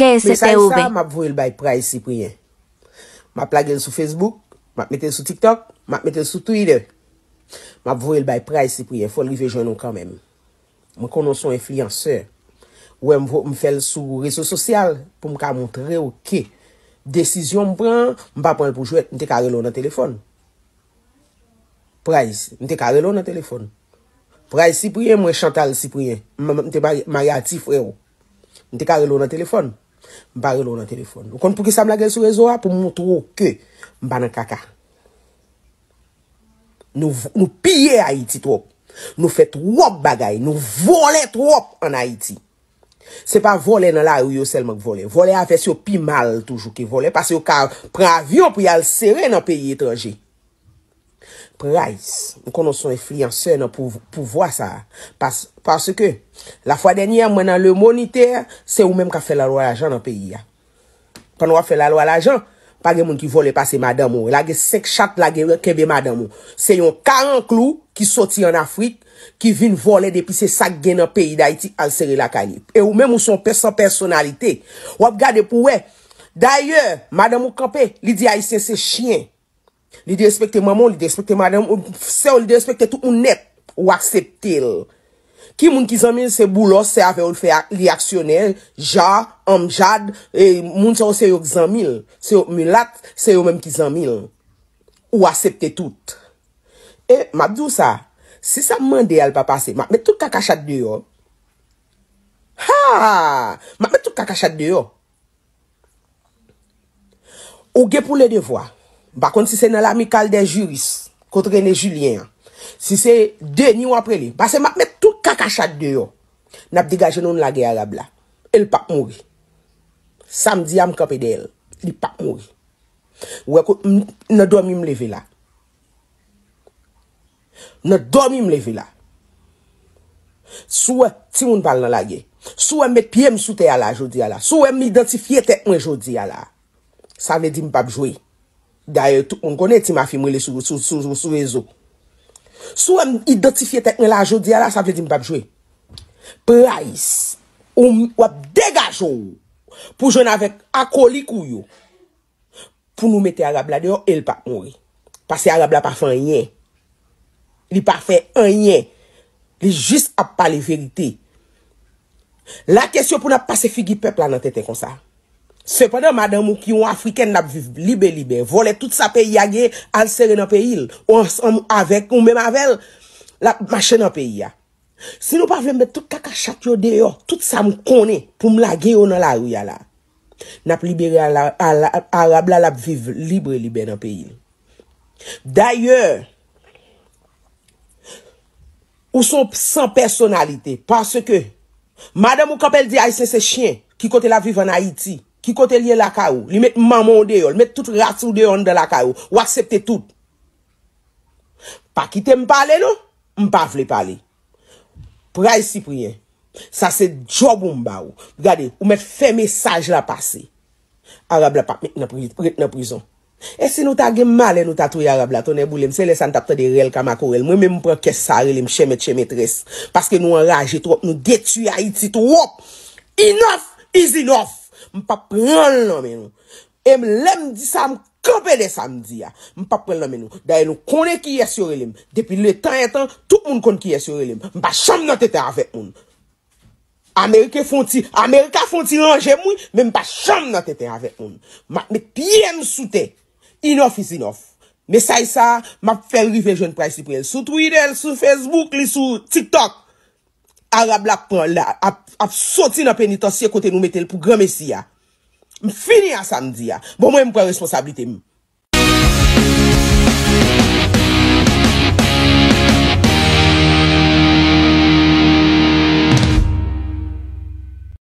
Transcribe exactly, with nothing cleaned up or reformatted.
K S T O V. Mesaj sa a, m ap voye l bay Pray Cyprien. M ap lage l sou Facebook, m ap mete l sou TikTok, m ap mete l sou Twitter. M ap voye l bay Pray Cyprien, fò l rive jwenn ou kanmenm. Mwen konnen w se yon enfliyansè. Ou wè m vo-, m fè l sou rezo sosyal pou m ka montre w ke desizyon m pran, m pa pran l pou jwèt, m te ka rele w nan telefòn. Pray, m te ka rele w nan telefòn. Pray Cyprien, mwen Chantal Cyprien. M, m te mari-, marye a ti frè w. M te ka rele w nan telefòn. M pa rele w nan telefòn. Ou konn poukisa m lage l sou rezo a? Pou m montre w ke m pa nan kaka. Nou, nou piye Ayiti twòp. Nou fè twòp bagay. Nou vòlè twòp ann Ayiti. Se pa vòlè nan lari yo sèlman k vòlè. Vòlè a vès yo pi mal toujou ke vòlè, paske yo ka pran avyon pou y al sere nan peyi etranje. Pray, m konnen w se yon enfliyansè nan pou-, pouvwa sa a. Pas-, paske, lafwa dènyè, mwen nan Le Moniteur, se ou menm k ap fè lalwa lajan nan peyi a. Pandan w ap fè lalwa lajan, pa gen moun ki vòlè pase madanm ou. Lage senk chat, lage kenbe madanm ou. Se yon karanklou ki soti ann Afrik, ki vin vòlè depi se sa k gen nan peyi Dayiti al sere lakay li. E ou menm ou se yon pè-, san pèsonalite. W ap gade pou w wè. Dayè, madanm ou kanpe, li di Ayisyen se chen. Li derespekte manman w, li derespekte madanm ou, sè w, li derespekte tout moun nèt. Ou aksepte l. Ki moun ki zanmi l? Se Boulos, se avè yo l fè ak-, li aksyonè, Ja, Amjad, e, moun sa yo se yo k zanmi l. Se yo k milat, se yo menm ki zanmi l. Ou aksepte tout. E, m ap di w sa, si sa m mande a l pa pase, m ap met tout kaka chat deyò. Ha! M ap met tout kaka chat deyò. Ou gen pou ledevwa. M pa konn si se nan L'Amicale des juristes, kot René Julien an. Si se Denis w ap rele. Pase m ap met tout kaka chat deyò. N ap degaje nou, n lage Arab la. E l p ap mouri. Samdi a, m kanpe dèyè l. Li p ap mouri. Ou wè, ko-, m, nan dòmi m leve la. Nan dòmi m leve la. Si w wè timoun pa al nan lagè. Si w wè m met pye m sou tè a la jodi a la. Si w wè m idantifye tèt mwen jodi a la. Sa vle di m p ap jwe. Dayè, tout moun konnen Ti Mafi m rele sou, sou, sou, sou rezo. Si w wè m idantifye tèt mwen la jodi a la, sa vle di m p ap jwe. Pray, ou, w ap degaje w pou jwenn avèk akolik ou yo. Pou nou mete Arab la deyò e l p ap mouri. Paske Arab la pa fè anyen. Li pa fè anyen. Li jis ap pale verite. La kesyon pou n ap pase figi pèp la nan tenten konsa. Sepandan, madanm ou ki yon Afrikèn, l ap viv libelibè, vòlè tout sa peyi a gen, al sere nan peyi l, ou ansanm avèk, ou menm avè l, l ap mache nan peyi a. Si nou pa vle m met tout kaka chat yo deyò, tout sa m konnen pou m lage yo nan lari a la, n ap libere ala-, ala-, Arab la, l ap viv libre libè nan peyi l. Dayè, ou se yon san pèsonalite, paske madanm ou kanpe l di Ayisyen se chen, ki kote l ap viv ann Ayiti, ki kote l ye lakay ou, li met manman w deyò, li met tout ras ou deyò anndan lakay ou, ou aksepte tout. Pa kite m pale non, m pa vle pale. Pray Cyprien, sa se djòb ou m ba ou. Gade, ou mèt fè mesaj la pase. Arab la p ap met nan pri-, ret nan prizon. E si nou ta gen malè, nou ta touye Arab la, tonnè boule m, se lè sa n t ap tande rèl ka makorèl. Mwen menm m pran kès sa rele m chè mèt chè mètrès. Paske nou anraje twòp, nou detwi Ayiti twòp. Enough is enough. M p ap pran l nan men nou. E m, lè m di sa, m kanpe dèyè sa m di a. M p ap pran l nan men nou. Dayè, nou konnen kiyès yo rele m. Depi letan ètan, tout moun konn kiyès yo rele m. M pa janm nan tenten avèk moun. Ameriken fè yon ti, Amerika fè yon ti ranje m, wi, men m pa janm nan tenten avèk moun. M ap met pye m sou tè. Enough is enough. Mesaj sa a, m ap fè l rive jwenn Pray Cyprien. Sou Twitter, sou Facebook, li sou TikTok. Arab la ap pran, la, ap, ap soti nan penitansye kote nou mete l pou granmesi a. M fini a sa m di a. Bon, mwen, m pran responsablite m.